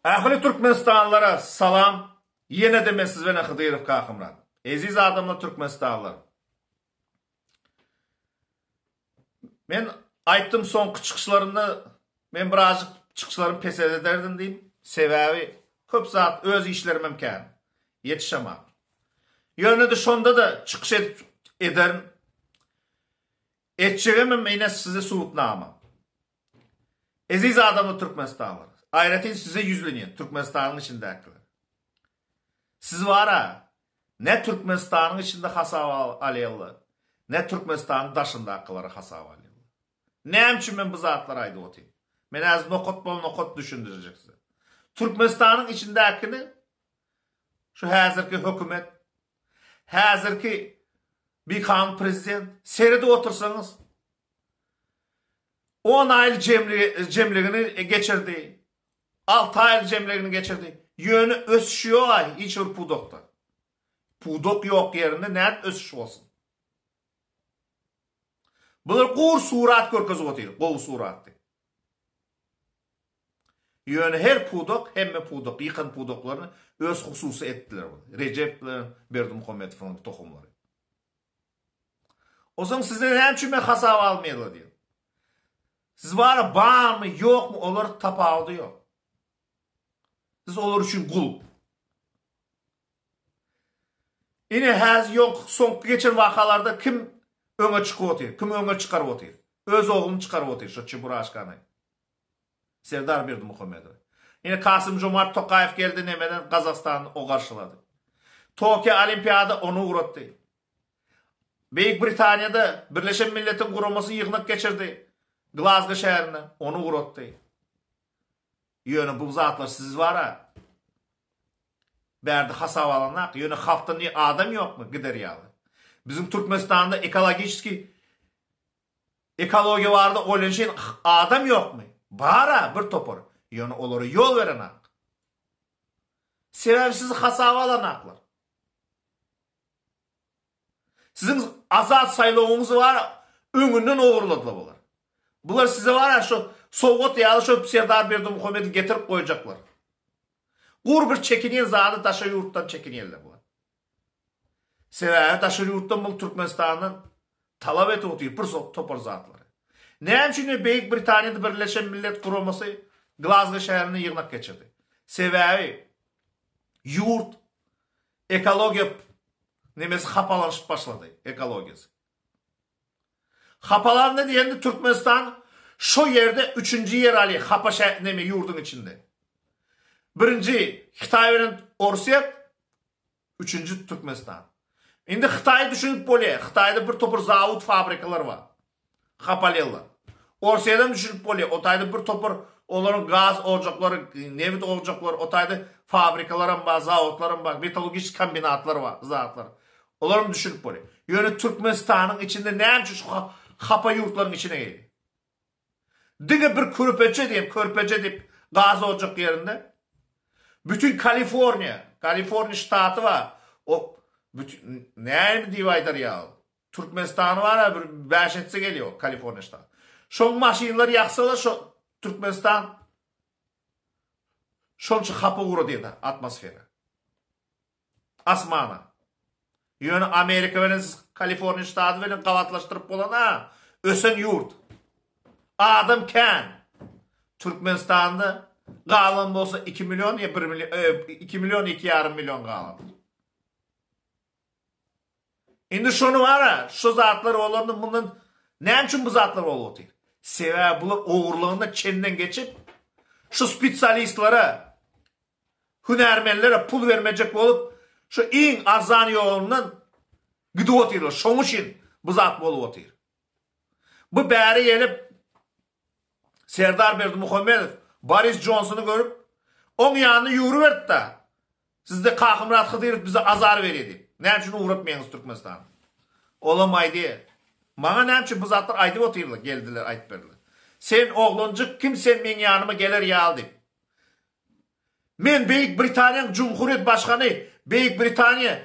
Ähli Türkmenistanlylara salam Ýene-de men siz bilen Hydyrow Kakymyrat. Eziz adamlar Türkmenistanlylar. Men aýtdym soňky çykyşlarymda men birazjyk çykyşlarymy peselederdim diýip. Sebäbi köp zat öz işlerimem kän. Ýetişemok. Ýöne-de şonda-da çykyş edip ederin. Etjegemem ine size subutnama. Eziz adamlar Türkmenistanlylar. Aýratyn size ýüzlenýän Türkmenistanyň içindäkiler. Siz bara ne Türkmenistanyň içinde hasaba alýarlar, ne Türkmenistanyň daşyndakylary hasaba alýarlar. Näme üçin men bu zatlary aýdyp otyryn? Men häzir nokat-bol-nokat düşündirjek size. Türkmenistanyň içindäkini şu häzirki hökümet, häzirki bikanun prezident seredip otursaňyz On aýly jemligini geçirdi. Alty aýly jemlegini geçirdi. Ýöne ösüş ýok-aý hiç bir pudakda. Pudak ýok ýerinde nädip ösüş bolsun? Bular gur surat görkezip otyr, gowy surat diýip. Ýöne her pudak, hemme pudak, ýykan pudaklaryny öz hususy etdiler. Rejep bilen Berdimuhamedowyň tohumlary. Onsoň sizde näme üçin men hasaba almaýarlar diýen. Siz bara barmy, ýokmy olar tapawudy ýok. Siz olar üçin gul. Ine häzir ýok soňky geçen wakalarda kim öňe çykyp otyr, kim öňe çykaryp otyr. Öz ogluny çykaryp otyr şo Çeburaşkany. Serdar Berdimuhamedow. Ine Kasym Jomart Tokaýew geldi nemeden Gazagystanda o garşylady. Tokio olimpiada ony ugratdy. Beýik Britaniýada Birleşen Milletiň Guramasy ýygnak geçirdi. Glazgo şäherinde ony ugratdy. Ýöne bu zatlar siz bara bärde hasaba alanak. Ýöne halkda ni adam ýokmy gider ýaly. Biziň Türkmenistanda ekologiçeskiý Ekologiýa barada oýlanşan adam ýokmy? Bar-a bir topar. Ýöne olara ýol berenak. Sebäbi sizi hasaba alanaklar. Siziň azat saýlawyňyzy bar öňünden ogurladylar bular. Bular size bar-a şo sowgat ýaly şo Serdar Berdimuhamedowy getirip goýjaklar. Gur bir çekinýän zady daşary ýurtdan çekinýärler bular. Sebäbi daşary ýurtdan bul Türkmenistandan talap edip otyr bir topar zatlary. Näme üçin Beýik Britaniýada Birleşen Millet Guramasy Glazgo şäherinde ýygnak geçirdi? Sebäbi ýurt ekologiýa nemesi hapalanyşyp başlady, ekologiýasy. Hapalandy diýende Türkmenistan şo ýerde üçünji ýer alýar hapa şä neme ýurduň içinde. Birinji Hytaý bilen Orsýet, üçünji Türkmenistan. Indi Hytaýy düşünip bolýar. Hytaýda bir topar zawod fabrikalar bar. Hapalýarlar. Orsýedem düşünip bolýar. O taýda bir topar olaryň gaz ojaklary, nebit ojaklary, o taýda fabrikalaram bar, zawodlaram bar, metallurgiçeskiý kombinatlar bar, zatlar. Olaram düşünip bolýar. Ýöne Türkmenistanyň içinde näme üçin şu hapa ýurtlaryň içine girýär? Diňe bir körpeje diýen, körpeje diýip gaz ojak ýerinde bütin Kaliforniýa, Kaliforniýa ştaty bar. O bütin näme diýip aýdar ýaly. Türkmenistany bar bir bäş etse gelýär Kaliforniýa ştaty. Şoň maşynlary ýaksalar şo Türkmenistan şonça hapa ugradýar atmosfera. Asmana. Ýöne Amerika bilen siz Kaliforniýa ştaty bilen gabatlaşdyryp bolana, ösen ýurt. Adam kän. Türkmenistanda galan bolsa 2 million ýa 1 million, 2 million 2 ýarym million galandyr. Indi şony bara, şu zatlar bolanda mundan näme üçin bu zatlar bolup otyr? Sebäbi bular ogurlygynda çenden geçip, şu spesialistlere Hünärmenlere pul bermejek bolup şu iň arzan ýolundan gidip otyrlar. Şoň üçin bu zat bolup otyr. Bu bäri gelip Serdar Berdimuhamedow Boris Jonsony görüp oň ýanyna ýüwrüberdi-de. Sizde Kakymyrat Hydyrow bize azar berýär diýip. Näme üçin ugratmaýaňyz Türkmenistana? Olam aýdýar. Maňa näme üçin bu zatlar aýdyp otyrlar, geldiler aýdyp berdiler. Sen oglanjyk kim sen meň ýanyma geler ýaly diýip. Men Beýik Britaniýanyň Jumhuriýet başgany Beýik Britaniýa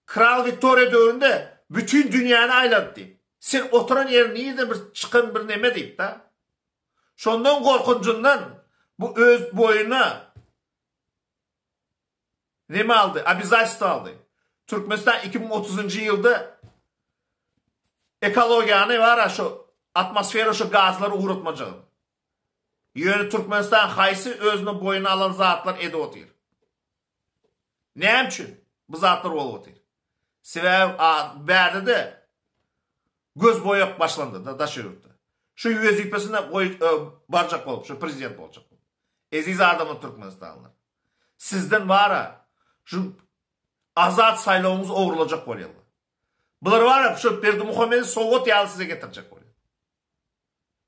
Kral Wiktoriýa döwründe bütin dünýäni aýlanyp diýip. Sen oturan ýeriň nirden bir çykan bir neme diýip da. Şondan gorkunjyndan bu öz boýuna. Neme aldy? Obязательство aldy. Türkmenistan 2030-njy ýylda ekologiýany bar-a şu atmosfera şu gazlary ugratmajagyny. Ýöne Türkmenistan haýsy özüne boýun alan zatlar edip otyr? Näme üçin bu zatlar bolup otyr? Sebäbi bärde-de göz boýak başlandy-da daşary ýurtda. Şu wezipesine goý barjak bolup, şu prezident boljak bolup. Eziz adamlar türkmenistanlylar. Sizden bar-a şu azat saýlawyňyzy ogurlajak bolýarlar. Bular bar-a şu Berdimuhamedi sowgat ýaly size getirjek bolýar.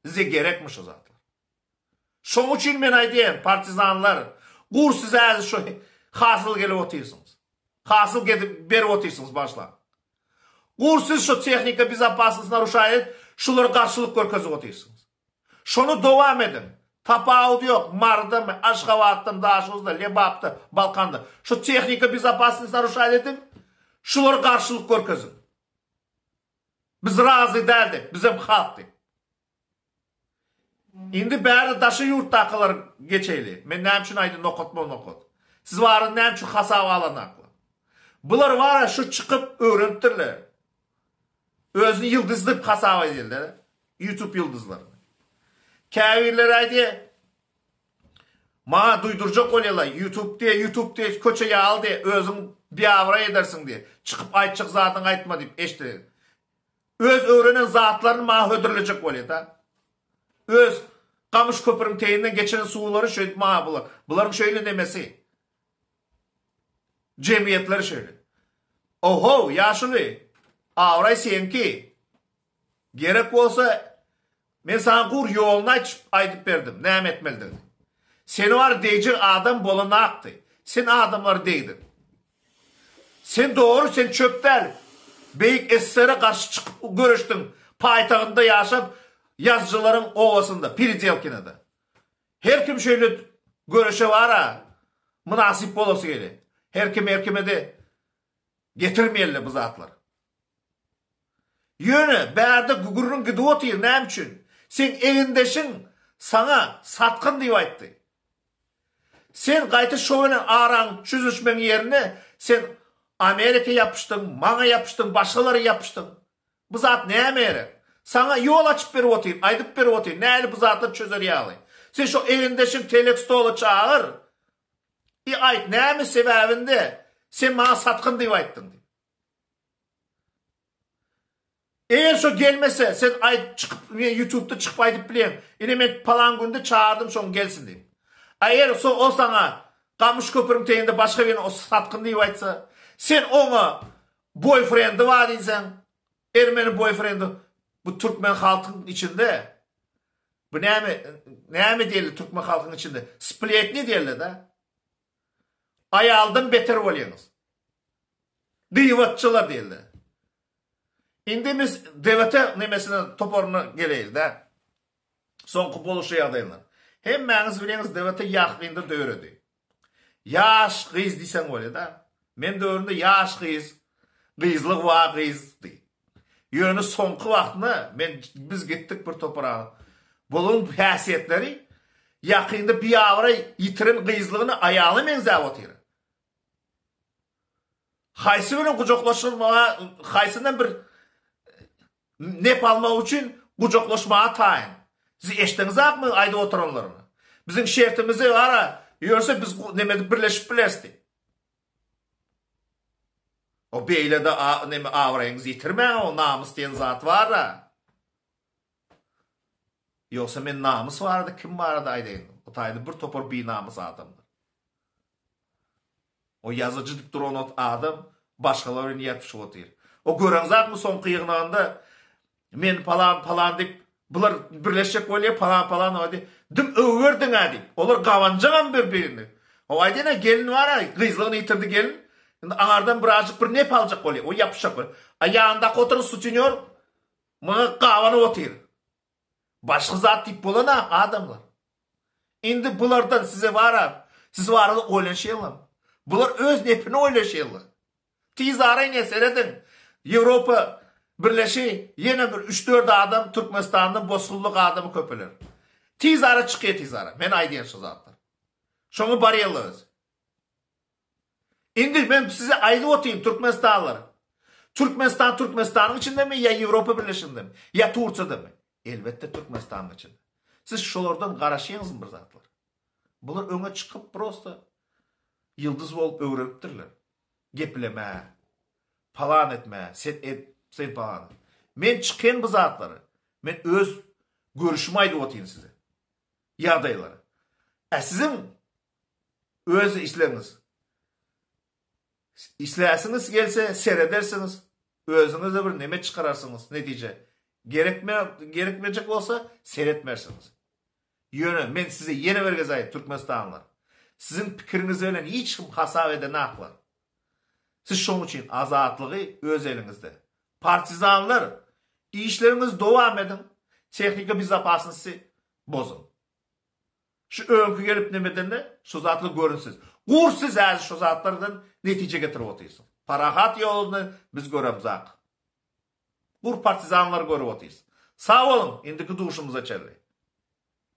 Size gerekmi şu zatlar? Şoň üçin men aýdýan, partizanlar, gur siz häzir şu hasyl gelip otyrsyňyz. Hasyl gedip berip otyrsyňyz başlaň. Gur siz şu tehnika bezopasnost naruşaýa edip, şulara garşylyk görkezip otyrsyňyz. Şony dowam ediň. Tapawudy ýok, Marydamy, Aşgabatdamy, Daşoguzda, Lebapda, Balkanda. Şu tehnika bezopasnost naruşaýa ediň, şulara garşylyk görkeziň. Biz razy däl diýip, bizem halk diýip. Indi bärde daşary ýurtdakylar geçeýli. Men näme üçin aýdym nokatma nokat. Siz barada näme üçin hasaba alanaklar. Bular bara şu çykyp öwrenipdirler. Özüni ýyldyz diýip hasap edýärler. YouTube ýyldyzlaryny. Käbirleri aýdýar, Maňa duýdurjak bolýarlar, YouTube diýe, YouTube diýe, köçe ýaly diýe, özüň biabraý edersiň diýe. Çykyp aýtjak zadyňy aýtma diýip eşdi. Öz öwrenen zatlaryny maňa hödürlejek bolýar-da. Öz gamyş köprüň teýinden geçiren suwlary şeýdip maňa bular. Bularyň şeýle nemesi. Jemgyýetleri şeýle. Oho, ýaşuly, abraý seňki. Gerek bolsa, men saňa gur ýoluny aýtyp, aýdyp berdim, näme etmelidigini. Seni bar degjek adam bolanakdy. Sen adamlary degdiň. Sen dogry, sen çöp däl. Beýik SSR-e garşy çykyp göreşdiň, paýtagynda ýaşap, ýazyjylaryň obasynda, Peredelkinoda. Her kim şeýle göreşe bar-a, mynasyp bolasy gelýär. Her kim her kime-de getirmeýärler bu zatlary. Ýöne bärde gürrüň gidip otyr, näme üçin? Seň egindeşiň saňa satgyn diýip aýtdy. Sen gaýta şo bilen araň çözüşmegiň ýerine sen Amerika ýapyşdyň, maňa ýapyşdyň, başgalara ýapyşdyň. Bu zat nämä gerek? Saňa ýol açyp berip otyr, aýdyp berip otyr, nähili bu zatlary çözer ýaly. Sen şo egindeşiň telek stola çagyr. I aýt, näme sebäbinde sen maňa satgyn diýip aýtdyň diýip. Eger şo gelmese, sen aýt çykyp, men ýutubda çykyp aýdyp bilýän. Ine men palan günde çagyrdym şoň gelsin diýip. A eger so o saňa Gamyş köprüň teýinde başga birini o satgyn diýip aýtsa, sen oňa boýfrendi bar diýseň, ermeni boýfrendi bu türkmen halkyň içinde bu näme näme diýeli türkmen halkyň içinde spletni diýeli-de. Aýaldan beter bolýaňyz. Gyýbatçylar diýildi. Indi biz DWT nemesine toparyna geleýli-dä. Soňky boluşy ýagdaýyndan. Hemmäňiz bilýäňiz DWT ýakynda döredi. Ýaş gyz diýseň bolýa-da. Men döwründe ýaş gyz, gyzlyk bar gyzdy. Ýöne soňky wagtynda men biz gitdik bir topar adam. Bularyň häsiýetleri ýakynda biabraý ýitiren gyzlygyna aýala meňzäp otyr. Haýsy bilen gujaklaşmaga, haýsyndan bir nep almak üçin gujaklaşmaga taýyn. Siz eşdeňizakmy aýdyp oturanlaryny? Biziň şertimizi gara ýörse biz neme edip birleşip bileris diýip. O beýle-de neme abraýyňyzy ýitirmäň o namys diýen zat bar-a. Ýogsa men namys barada kim barada aýdaýyn? O taýda bir topar binamys adamlar. O ýazyjy diýip duran ot adam başgalar bilen ýapyşyp otyr. O göreňzakmy soňky ýygnagynda men palan palan diýip bular birleşjek bolýar palan palan o diýip dim öwürdiň-ä diýip. Olar gabanjagam bir birini. O aýdýan-a gelin bar-a gyzlygyny ýitirdi gelin. Indi aňardan birazjyk bir nep aljak bolýar. O ýapyşjak bolýar. A ýanyndaky oturan sutenýor muňa gabanyp otyr. Başga zat diýip bolana adamlar. Indi bulardan size bara, siz barada oýlanşýarlar. Bular öz nepini oýlaşýarlar. Tiz ara ine serediň. Ýewropa Birleşi ýene bir üç-dört adam Türkmenistandan bosgunlyk adamy köpeler. Tiz ara çykýar tiz ara. Men aýdýan şu zatlar. Şoňa barýarlar öz. Indi men size aýdyp otyryn türkmenistanlylar. Türkmenistan Türkmenistanyň içindemi ýa Ýewropa Birleşigindemi ýa Tursiýadamy? Elbetde Türkmenistanyň içinde. Siz şolardan garaşýaňyzmy bir zatlar? Bular öňe çykyp prosta ýyldyz bolup öwrenipdirler. Geplemä, palan etmä, sen et, sen palan et. Men çykyn bu zatlary. Men öz görüşimi aýdyp otyryn size. Ýagdaýlary. Ä siziň öz islegiňiz. Isläsiňiz gelse seredersiňiz, özüňize bir neme çykararsyňyz, netije. Gerekme, gerekmejek bolsa seretmersiňiz. Ýöne men size ýene bir gezek aýt, türkmenistanlylar. Siziň pikiriňiz bilen hiç kim hasap edenaklar. Siz şoň üçin azatlygy öz eliňizde. Partizanlar, işleriňizi dowam ediň, tehnika bezopasnosty bozuň. Şu öňki gelip nemedende şu zatlar görünsiz. Gur siz häzir şu zatlardan netije getirip otyrsyň. Parahat ýoluny biz göremzak. Gur partizanlar görüp otyrys. Sag boluň, indiki duşumyza çenli.